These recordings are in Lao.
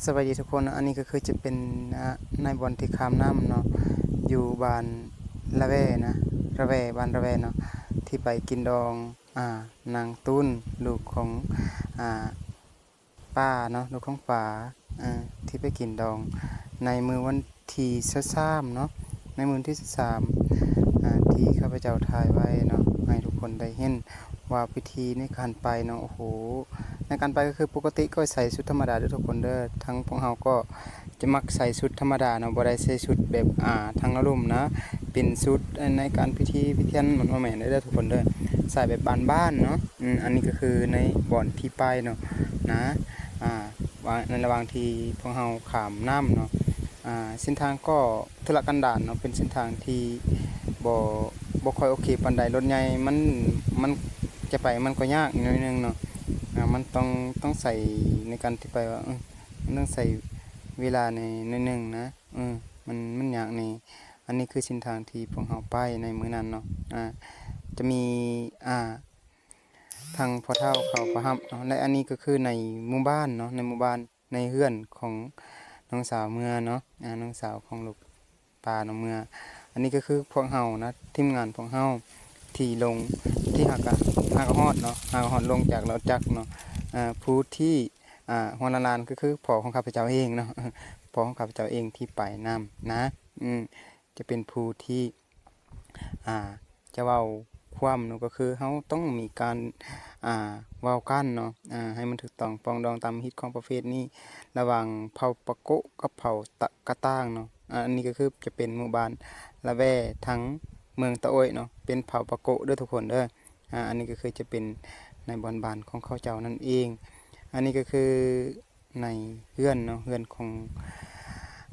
ສະບາຍດີທຸກຄົນ, ອັນນີ້ກໍຄືຈະເປັນ ອາ ໃນບ່ອນທີ່ຂ້າມນ້ຳເນາະ ຢູ່ບ້ານລະແວນະ ລະແວ ບ້ານລະແວເນາະ ທີ່ໄປກິນດອງ ອາ ນາງຕຸ້ນ ລູກຂອງ ອາ ປາເນາະ ລູກຂອງປາ ອາ ທີ່ໄປກິນດອງໃນມື້ວັນທີຊາວສາມເນາະ ໃນມື້ວັນທີຊາວສາມ ອາ ທີ່ຂ້າພະເຈົ້າຖ່າຍໄວ້ເນາະ ໃຫ້ທຸກຄົນໄດ້ເຫັນວ່າພິທີໃນການໄປເນາະ. ໂອ້ໂຫ ໃນການໄປກໍຄືປົກກະຕິກໍໃສ່ຊຸດທຳມະດາເດີທຸກຄົນເດີ. ທັງພວກເຮົາກໍຈະມັກໃສ່ຊຸດທຳມະດາເນາະ ບໍ່ໄດ້ໃສ່ຊຸດແບບ ອາ ທາງລາວລຸ່ມນະ ເປັນຊຸດໃນການພິທີພິທີອັນ ບໍ່ແມ່ນເດີທຸກຄົນເດີ ໃສ່ແບບບ້ານໆເນາະ. ອືມ ອັນນີ້ກໍຄືໃນບ່ອນທີ່ໄປເນາະ ນະ ອາ ວ່າ ໃນລະຫວ່າງທີ່ພວກເຮົາຂ້າມນ້ຳເນາະ ອາ ເສັ້ນທາງກໍທຸລະກັນດານເນາະ ເປັນເສັ້ນທາງທີ່ບໍ່ ບໍ່ຄ່ອຍໂອເຄປານໃດ. ລົດໃຫຍ່ມັນ ມັນຈະໄປມັນກໍຍາກໜ້ອຍໜຶ່ງເນາະ ອາ ມັນຕ້ອງ ຕ້ອງໃຊ້ໃນການທີ່ໄປວ່າ ເອີ ມັນຕ້ອງໃຊ້ເວລາແດ່ໜ້ອຍໜຶ່ງນະ ເອີ ມັນ ມັນຍາກແດ່. ອັນນີ້ຄືເສັ້ນທາງທີ່ພວກເຮົາໄປໃນມື້ນັ້ນເນາະ ອາ ຈະມີ ອາ ທັງພໍ່ເຖົ້າເຂົາປະຮັບເນາະ ແລະ ອັນນີ້ກໍຄືໃນໝູ່ບ້ານເນາະ ໃນໝູ່ບ້ານ ໃນເຮືອນຂອງນ້ອງສາວເມືອເນາະ ອາ ນ້ອງສາວຂອງລູກປາເນາະເມືອ. ອັນນີ້ກໍຄືພວກເຮົານະ ທີມງານພວກເຮົາທີ່ລົງ ທີ່ຫາກະ ຫາກະຮອດເນາະ ຫາກະຮອດລົງຈາກລົດຈັກເນາະ ອາ ຜູ້ທີ່ ອາ ຫົວລ້ານໆ ກໍຄືພໍ່ຂອງຂ້າພະເຈົ້າເອງເນາະ ພໍ່ຂອງຂ້າພະເຈົ້າເອງທີ່ໄປນຳນະ ອືມ ຈະເປັນຜູ້ທີ່ ອາ ຈະເວົ້າຄວາມເນາະ ກໍຄືເຮົາຕ້ອງມີການ ອາ ເວົ້າກັນເນາະ ອາ ໃຫ້ມັນຖືກຕ້ອງປອງດອງຕາມຮີດຄອງປະເພນີ ລະຫວ່າງເຜົ່າປາໂກະກັບເຜົ່າຕະ ກະຕ່າງເນາະ. ອາ ອັນນີ້ກໍຄືຈະເປັນໝູ່ບ້ານລະແວ ທາງເມືອງຕະໂອ້ຍເນາະ ເປັນເຜົ່າປາໂກະເດີທຸກຄົນເດີ. ອາ ອັນນີ້ກໍຄືຈະເປັນໃນບ່ອນບ້ານຂອງເຂົາເຈົ້ານັ້ນເອງ. ອັນນີ້ກໍຄື ໃນເຮືອນເນາະ ເຮືອນຂອງ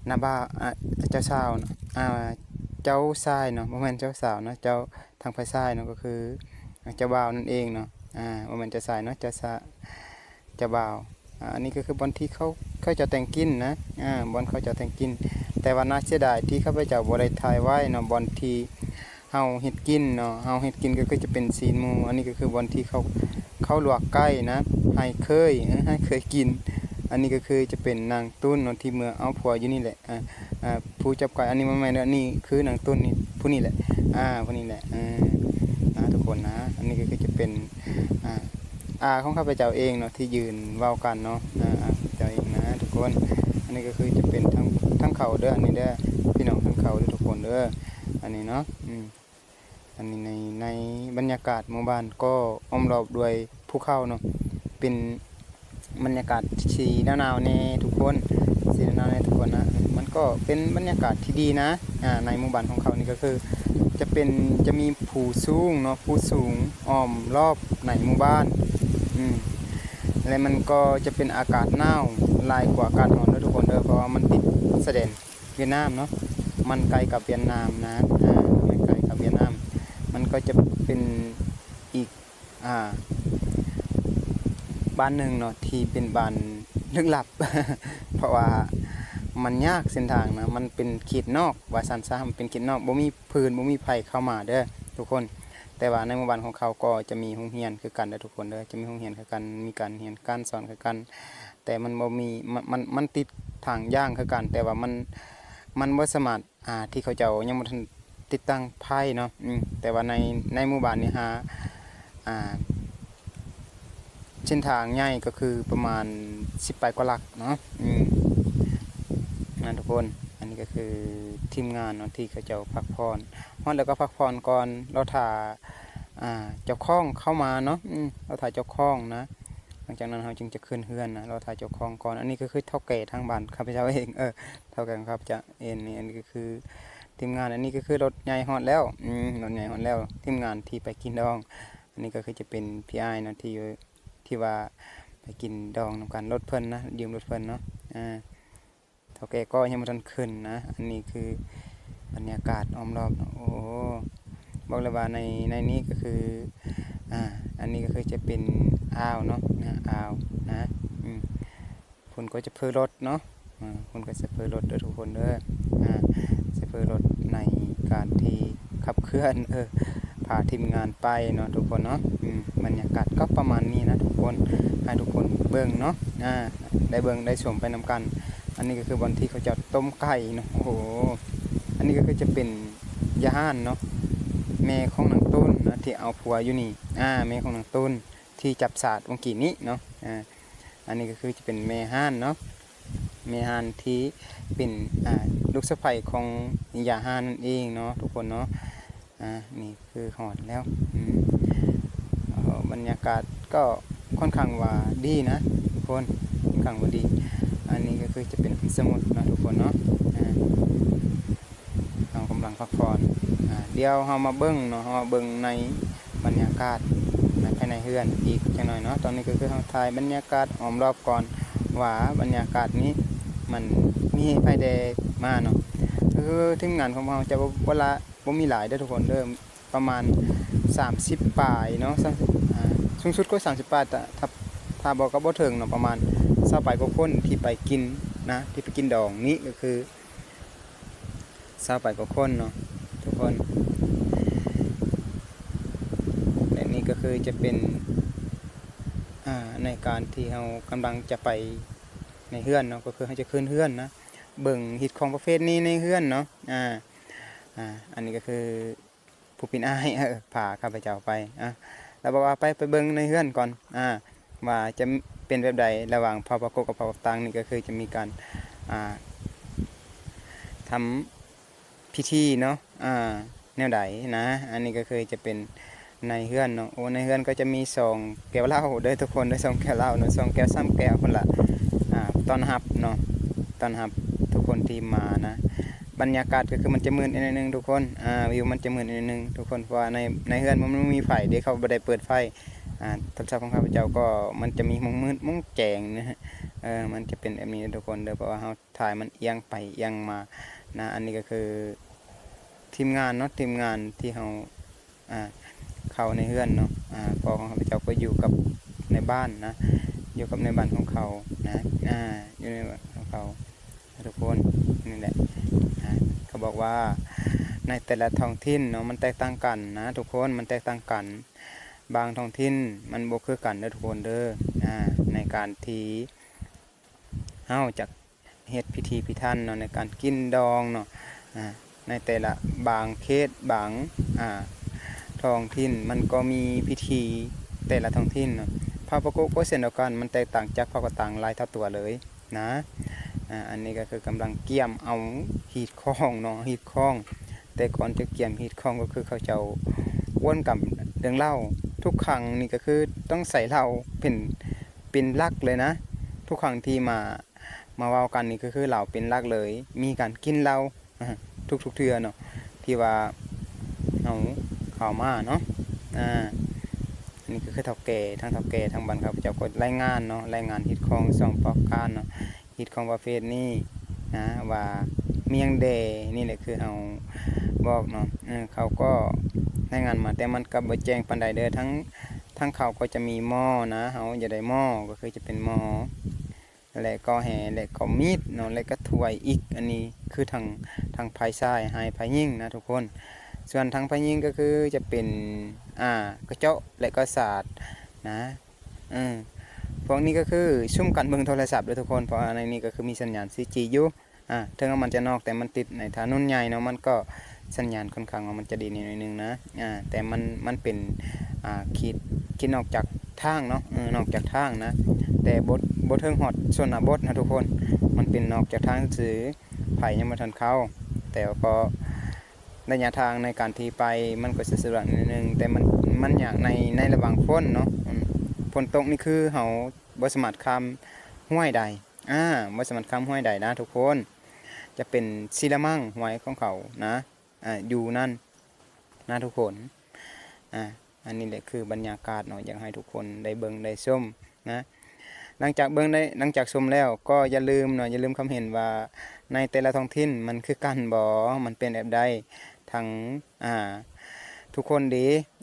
ນ້າບ່າວ ອາ ເຈົ້າສາວເນາະ ອາ ເຈົ້າຊາຍເນາະ ບໍ່ແມ່ນເຈົ້າສາວເນາະ ເຈົ້າ ທາງຝ່າຍຊາຍເນາະ ກໍຄື ອາ ເຈົ້າບ່າວນັ້ນເອງເນາະ ອາ ບໍ່ແມ່ນເຈົ້າຊາຍເນາະ ເຈົ້າຊາ ເຈົ້າບ່າວ. ອາ ອັນນີ້ກໍຄືບ່ອນທີ່ເຂົາ ເຂົາເຈົ້າແຕ່ງກິນນະ ອາ ບ່ອນເຂົາເຈົ້າແຕ່ງກິນ ແຕ່ວ່າໜ້າເສຍດາຍທີ່ຂ້າພະເຈົ້າບໍ່ໄດ້ຖ່າຍໄວ້ເນາະ ບ່ອນທີ່ ເຮົາເຮັດກິນເນາະ ເຮົາເຮັດກິນກໍຄືຈະເປັນຊີ້ນໝູ ອັນນີ້ກໍຄືບ່ອນທີ່ເຂົາ ເຂົາລວກໄກ່ນະ ໃຫ້ເຂີຍ ເອີ ໃຫ້ເຂີຍກິນ. ອັນນີ້ກໍຄືຈະເປັນນາງຕຸ້ນເນາະ ທີ່ເມືອເອົາຜົວຢູ່ນີ້ແຫຼະ ອາ ອາ ຜູ້ຈັບໄກ່ ອັນນີ້ບໍ່ແມ່ນເດີ ອັນນີ້ຄືນາງຕຸ້ນນີ້ ຜູ້ນີ້ແຫຼະ ອາ ຜູ້ນີ້ແຫຼະ ເອີ ນະ ທຸກຄົນນະ. ອັນນີ້ກໍຄືຈະເປັນ ອາ ອາຂອງຂ້າພະເຈົ້າເອງເນາະ ທີ່ຢືນເວົ້າກັນເນາະ ອາ ອາເຈົ້າເອງນະທຸກຄົນ. ອັນນີ້ກໍຄືຈະເປັນທາງ ທາງເຂົ້າເດີ ອັນນີ້ເດີ ພີ່ນ້ອງ ທາງເຂົ້າເດີທຸກຄົນເດີ ອັນນີ້ເນາະ ອືມ ອັນນີ້ໃນ ໃນບັນຍາກາດໝູ່ບ້ານກໍອ້ອມລອບດ້ວຍພູເຂົາເນາະ ເປັນບັນຍາກາດທີ່ໜາວໆແດ່ທຸກຄົນ ທີ່ໜາວໆແດ່ທຸກຄົນນະ. ມັນກໍເປັນບັນຍາກາດທີ່ດີນະ ອາ ໃນໝູ່ບ້ານຂອງເຂົານີ້ກໍຄືຈະເປັນ ຈະມີພູສູງເນາະ ພູສູງອ້ອມລອບໃນໝູ່ບ້ານ ອືມ ແລະ ມັນກໍຈະເປັນອາກາດໜາວຫຼາຍກວ່າອາກາດຮ້ອນເດີທຸກຄົນເດີ ເພາະວ່າມັນຕິດຊາຍແດນ ຫວຽດນາມເນາະ ມັນໃກ້ກັບຫວຽດນາມນະ ອາ ມັນໃກ້ກັບຫວຽດນາມ ມັນກໍຈະເປັນອີກ ອາ ບ້ານໜຶ່ງເນາະ ທີ່ເປັນບ້ານລຶກລັບ ເພາະວ່າມັນຍາກເສັ້ນທາງນະ ມັນເປັນເຂດນອກ ວ່າຊັ້ນຊະ ມັນເປັນເຂດນອກ ບໍ່ມີ ເພິ່ນບໍ່ມີໃຜເຂົ້າມາເດີທຸກຄົນ. ແຕ່ວ່າໃນໝູ່ບ້ານຂອງເຂົາກໍຈະມີໂຮງຮຽນຄືກັນເດີທຸກຄົນເດີ ຈະມີໂຮງຮຽນຄືກັນ ມີການຮຽນການສອນຄືກັນ ແຕ່ມັນບໍ່ມີ ມັນ ມັນ ມັນຕິດທາງຢ່າງຄືກັນ ແຕ່ວ່າມັນ ມັນບໍ່ສາມາດ ອາ ທີ່ເຂົາເຈົ້າຍັງບໍ່ທັນຕິດຕັ້ງໄຟເນາະ ອືມ ແຕ່ວ່າໃນ ໃນໝູ່ບ້ານນີ້ຫາ ອ່າ ເສັ້ນທາງໃຫຍ່ກໍຄືປະມານສິບປາຍກວ່າຫຼັກເນາະ ອືມ ນະທຸກຄົນ. ອັນນີ້ກໍຄືທີມງານເນາະ ທີ່ເຂົາເຈົ້າພັກຜ່ອນ ຮອດແລ້ວກໍພັກຜ່ອນກ່ອນ ລໍຖ້າ ອ່າ ເຈົ້າຂອງເຂົ້າມາເນາະ ອືມ ລໍຖ້າເຈົ້າຂອງນະ ຫຼັງຈາກນັ້ນເຮົາຈຶ່ງຈະຂຶ້ນເຮືອນນະ ລໍຖ້າເຈົ້າຂອງກ່ອນ. ອັນນີ້ກໍຄືເຖົ້າແກ່ທາງບ້ານຂ້າພະເຈົ້າເອງ ເອີ ເຖົ້າແກ່ຂອງຂ້າພະເຈົ້າເອງນີ້ ອັນນີ້ກໍຄືທີມງານ ອັນນີ້ກໍຄືລົດໃຫຍ່ຮອດແລ້ວ ອືມ ລົດໃຫຍ່ຮອດແລ້ວ ທີມງານທີ່ໄປກິນດອງ. ອັນນີ້ກໍຄືຈະເປັນພີ່ອ້າຍເນາະ ທີ່ ທີ່ວ່າໄປກິນດອງນຳກັນ ລົດເພິ່ນນະ ຢືມລົດເພິ່ນເນາະ ອາ ເຖົ້າແກ່ກໍຍັງບໍ່ທັນຂຶ້ນນະ. ອັນນີ້ຄືບັນຍາກາດອ້ອມລອບເນາະ ໂອ້ ບອກເລີຍວ່າໃນ ໃນນີ້ກໍຄື ອາ ອັນນີ້ກໍຄືຈະເປັນອ່າວເນາະ ອ່າວນະ ອືມ ເພິ່ນກໍຈະເພີລົດເນາະ ເພິ່ນກໍຈະເພີລົດເດີທຸກຄົນເດີ ອາ ຈະເພີລົດໃນການທີ່ຂັບເຄື່ອນ ເອີ ພາທີມງານໄປເນາະທຸກຄົນເນາະ. ອືມ ບັນຍາກາດກໍປະມານນີ້ນະທຸກຄົນ ໃຫ້ທຸກຄົນເບິ່ງເນາະ ອາ ໄດ້ເບິ່ງໄດ້ຊົມໄປນຳກັນ. ອັນນີ້ກໍຄືບ່ອນທີ່ເຂົາເຈົ້າຕົ້ມໄກ່ເນາະ. ໂອ້ໂຫ ອັນນີ້ກໍຄືຈະເປັນຍາຮ້ານເນາະ ແມ່ຂອງນາງຕຸ້ນນະ ທີ່ເອົາຜົວຢູ່ນີ້ ອາ ແມ່ຂອງນາງຕຸ້ນ ທີ່ຈັບສາດວັງກີ້ນີ້ເນາະ. ອາ ອັນນີ້ກໍຄືຈະເປັນແມ່ຮ້ານເນາະ ແມ່ຮ້ານທີ່ເປັນ ອາ ລູກສະໃພ້ຂອງຍາຮ້ານນັ້ນເອງເນາະທຸກຄົນເນາະ. ອາ ນີ້ຄືຮອດແລ້ວ ອືມ ເອີ ບັນຍາກາດກໍຄ່ອນຂ້າງວ່າດີນະທຸກຄົນ ຄ່ອນຂ້າງວ່າດີ. ອັນນີ້ກໍຄືຈະເປັນສະໝຸດເນາະທຸກຄົນເນາະ ອາ ເຮົາກຳລັງພັກຜ່ອນ. ອາ ດຽວເຮົາມາເບິ່ງເນາະ ເຮົາມາເບິ່ງໃນບັນຍາກາດໃນ ພາຍໃນເຮືອນອີກຈັກໜ້ອຍເນາະ. ຕອນນີ້ກໍຄືເຮົາຖ່າຍບັນຍາກາດອ້ອມລອບກ່ອນວ່າບັນຍາກາດນີ້ມັນມີໃຜແດ່ມາເນາະ. ຄືທີມງານຂອງເຮົາຈະບໍ່ ບໍ່ລະ ບໍ່ມີຫຼາຍເດີທຸກຄົນເດີ ປະມານສາມສິບປາຍເນາະ ສາມສິບ ອາ ສູງສຸດກໍສາມສິບປາຍ ແຕ່ຖ້າ ຖ້າບໍ່ກໍບໍ່ເຖິງເນາະ ປະມານຊາວປາຍກວ່າຄົນທີ່ໄປກິນນະ ທີ່ໄປກິນດອງນີ້ ກໍຄືຊາວປາຍກວ່າຄົນເນາະທຸກຄົນ. ແລະນີ້ກໍຄືຈະເປັນ ອາ ໃນການທີ່ເຮົາກຳລັງຈະໄປໃນເຮືອນເນາະ ກໍຄືເຮົາຈະຂຶ້ນເຮືອນນະ ເບິ່ງຮີດຄອງປະເພດນີ້ໃນເຮືອນເນາະ. ອາ ອາ ອັນນີ້ກໍຄື ຜູ້ເປັນອ້າຍ ເອີ ພາຂ້າພະເຈົ້າໄປ ອາ ລາວບອກວ່າໄປ ໄປເບິ່ງໃນເຮືອນກ່ອນ ອາ ວ່າຈະເປັນແບບໃດ ລະຫວ່າງພາວປາໂກະກັບພາວປາຕັງນີ້ ກໍຄືຈະມີການ ອາ ທຳພິທີເນາະ ອາ ແນວໃດນະ. ອັນນີ້ກໍຄືຈະເປັນໃນເຮືອນເນາະ. ໂອ້ ໃນເຮືອນກໍຈະມີສອງແກ້ວເຫຼົ້າເດີທຸກຄົນເດີ ສອງແກ້ວເຫຼົ້າເນາະ ສອງແກ້ວສາມແກ້ວພຸ້ນລະ ອາ ຕ້ອນຮັບເນາະ ຕ້ອນຮັບທຸກຄົນທີ່ມານະ. ບັນຍາກາດກໍຄືມັນຈະມືດໜ້ອຍໜຶ່ງທຸກຄົນ ອາ ວິວມັນຈະມືດໜ້ອຍໜຶ່ງທຸກຄົນ ເພາະວ່າໃນ ໃນເຮືອນມັນບໍ່ມີໄຟເດ້ ເຂົາບໍ່ໄດ້ເປີດໄຟ. ອາ ໂທລະສັບຂອງຂ້າພະເຈົ້າກໍມັນຈະມີມົງມືດມົງແຈງນະ ເອີ ມັນຈະເປັນແບບນີ້ທຸກຄົນເດີ ເພາະວ່າເຮົາຖ່າຍມັນອຽງໄປອຽງມານະ. ອັນນີ້ກໍຄືທີມງານເນາະ ທີມງານທີ່ເຮົາ ອາ ເຂົ້າໃນເຮືອນເນາະ ອາ ພໍ່ຂອງຂ້າພະເຈົ້າກໍຢູ່ກັບໃນບ້ານນະ ຢູ່ກັບໃນບ້ານຂອງເຂົານະ ອາ ຢູ່ໃນບ້ານຂອງເຂົານະທຸກຄົນ. ນີ້ແຫຼະ ອາ ເຂົາບອກວ່າໃນແຕ່ລະທ້ອງຖິ່ນເນາະ ມັນແຕກຕ່າງກັນນະທຸກຄົນ ມັນແຕກຕ່າງກັນ ບາງທ້ອງຖິ່ນມັນບໍ່ຄືກັນເດີທຸກຄົນເດີ ອາ ໃນການທີ່ເຮົາຈະ ເຮັດພິທີພິຖັນເນາະ ໃນການກິນດອງເນາະ ອາ ໃນແຕ່ລະບາງເຂດ ບາງ ອາ ທ້ອງຖິ່ນ ມັນກໍມີພິທີແຕ່ລະທ້ອງຖິ່ນເນາະ. ພາວປາໂກະກໍເຊັ່ນດຽວກັນ ມັນແຕກຕ່າງຈາກພາວປາຕັງຫຼາຍເທົ່າຕົວເລີຍນະ. ອາ ອັນນີ້ກໍຄືກຳລັງກຽມເອົາຮີດຄອງເນາະ ຮີດຄອງ ແຕ່ກ່ອນຈະກຽມຮີດຄອງ ກໍຄືເຂົາເຈົ້າກວນກັນເລື່ອງເຫຼົ້າ ທຸກຄັ້ງນີ້ກໍຄືຕ້ອງໃຊ້ເຫຼົ້າເປັນ ເປັນຫຼັກເລີຍນະ. ທຸກຄັ້ງທີ່ມາ ມາເວົ້າກັນນີ້ກໍຄືເຫຼົ້າເປັນຫຼັກເລີຍ ມີການກິນເຫຼົ້າ ທຸກໆເທື່ອເນາະ ທີ່ວ່າເຮົາເຂົ້າມາເນາະ. ອາ ອັນນີ້ກໍຄືເຖົ້າແກ່ ທາງເຖົ້າແກ່ທາງບ້ານຂ້າພະເຈົ້າກໍລາຍງານເນາະ ລາຍງານຮີດຄອງສອງປະການເນາະ ຮີດຄອງປະເພດນີ້ນະ ວ່າມີຫຍັງແດ່ ນີ້ແຫຼະຄືເຮົາບອກເນາະ. ເອີ ເຂົາກໍລາຍງານມາ ແຕ່ມັນກໍບໍ່ແຈ້ງປານໃດເດີ ທາງ ທາງເຂົາກໍຈະມີໝໍ້ນະ ເຮົາຢາກໄດ້ໝໍ້ ກໍຄືຈະເປັນໝໍ້ ແລະກໍແຫ ແລະກໍມີດເນາະ ແລະກໍຖ້ວຍອີກ. ອັນນີ້ຄືທາງ ທາງຝ່າຍຊາຍ ໃຫ້ຝ່າຍຍິງນະທຸກຄົນ. ສ່ວນທາງຝ່າຍຍິງກໍຄືຈະເປັນ ອາ ກະເຈາະ ແລະກໍສາດນະ. ເອີ ພວກນີ້ກໍຄືຊຸມກັນເບິ່ງໂທລະສັບເດີທຸກຄົນ ເພາະວ່າໃນນີ້ກໍຄືມີສັນຍານສີ່ຈີຢູ່. ອາ ເຖິງວ່າມັນຈະນອກ ແຕ່ມັນຕິດໃນຖະໜົນໃຫຍ່ເນາະ ມັນກໍສັນຍານຄ່ອນຂ້າງວ່າມັນຈະດີໜ້ອຍໜຶ່ງນະ. ອາ ແຕ່ມັນ ມັນເປັນ ອາ ຂີດ ຂີດນອກຈາກທາງເນາະ ເອີ ນອກຈາກທາງນະ ແຕ່ບໍ່ ບໍ່ເຖິງຮອດຊົນນະບົດນະທຸກຄົນ ມັນເປັນນອກຈາກທາງຊື່ໆ ໄຟຍັງບໍ່ທັນເຂົ້າ. ແຕ່ກໍໄລຍະທາງໃນການທີ່ໄປ ມັນກໍສະດວກໜ້ອຍໜຶ່ງ ແຕ່ມັນ ມັນຍາກໃນ ໃນລະຫວ່າງຝົນເນາະ ອືມ ຝົນຕົກນີ້ຄືເຮົາບໍ່ສາມາດຂ້າມຫ້ວຍໄດ້ ອາ ບໍ່ສາມາດຂ້າມຫ້ວຍໄດ້ນະທຸກຄົນ ຈະເປັນຊີລະມັງ ຫ້ວຍຂອງເຂົານະ ອາ ຢູ່ນັ້ນນະທຸກຄົນ. ອາ ອັນນີ້ແຫຼະຄືບັນຍາກາດເນາະ ຢາກໃຫ້ທຸກຄົນໄດ້ເບິ່ງໄດ້ຊົມນະ. ຫຼັງຈາກເບິ່ງໄດ້ ຫຼັງຈາກຊົມແລ້ວກໍຢ່າລືມເນາະ ຢ່າລືມຄອມເມັນວ່າໃນແຕ່ລະທ້ອງຖິ່ນມັນຄືກັນບໍ່ ມັນເປັນແບບໃດ ທັງ ອາ ທຸກຄົນເດ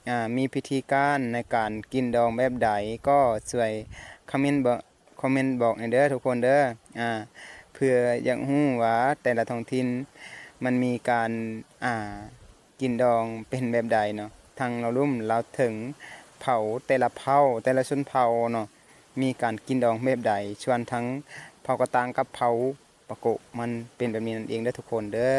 ອາ ມີພິທີການໃນການກິນດອງແບບໃດ ກໍຊ່ວຍຄອມເມັນບອກ ຄອມເມັນບອກແດ່ເດີທຸກຄົນເດີ ອາ ເພື່ອຢາກຮູ້ວ່າແຕ່ລະທ້ອງຖິ່ນມັນມີການ ອາ ກິນດອງເປັນແບບໃດເນາະ. ທາງລາວລຸ່ມລາວເຖິງເຜົ່າ ແຕ່ລະເຜົ່າ ແຕ່ລະຊົນເຜົ່າເນາະ ມີການກິນດອງແບບໃດ ສ່ວນທາງເຜົ່າກະຕ່າງກັບເຜົ່າປາໂກະ ມັນເປັນແບບນີ້ນັ້ນເອງເດີທຸກຄົນເດີ.